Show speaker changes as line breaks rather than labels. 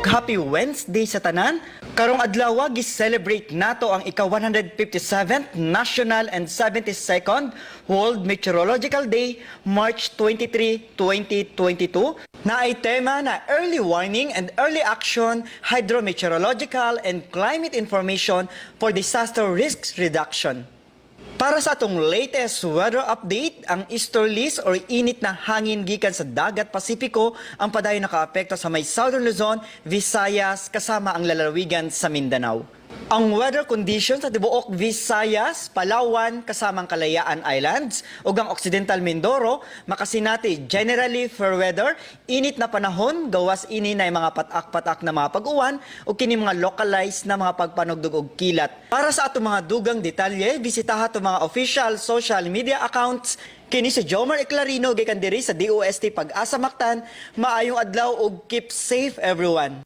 Happy Wednesday sa tanan. Karong adlaw, gi-celebrate nato ang ika 157th National and 72nd World Meteorological Day, March 23, 2022, na ay tema na Early Warning and Early Action, Hydrometeorological and Climate Information for Disaster Risk Reduction. Para sa atong latest weather update, ang easterlies or init na hangin gikan sa Dagat Pasipiko ang padayon nakaapekto sa may Southern Luzon, Visayas, kasama ang lalawigan sa Mindanao. Ang weather conditions sa tibuok Visayas, Palawan, kasama ang Kalayaan Islands ug ang Occidental Mindoro makasinati generally fair weather, init na panahon, gawas ini na mga patak-patak na mga pag-uwan ug kini mga localized na mga pagpanugdog og kilat. Para sa atong mga dugang detalye, bisitaha atong mga official social media accounts. Kini si Jomar Eclarino gikan diri sa DOST Pag-asa Mactan. Maayong adlaw ug keep safe, everyone.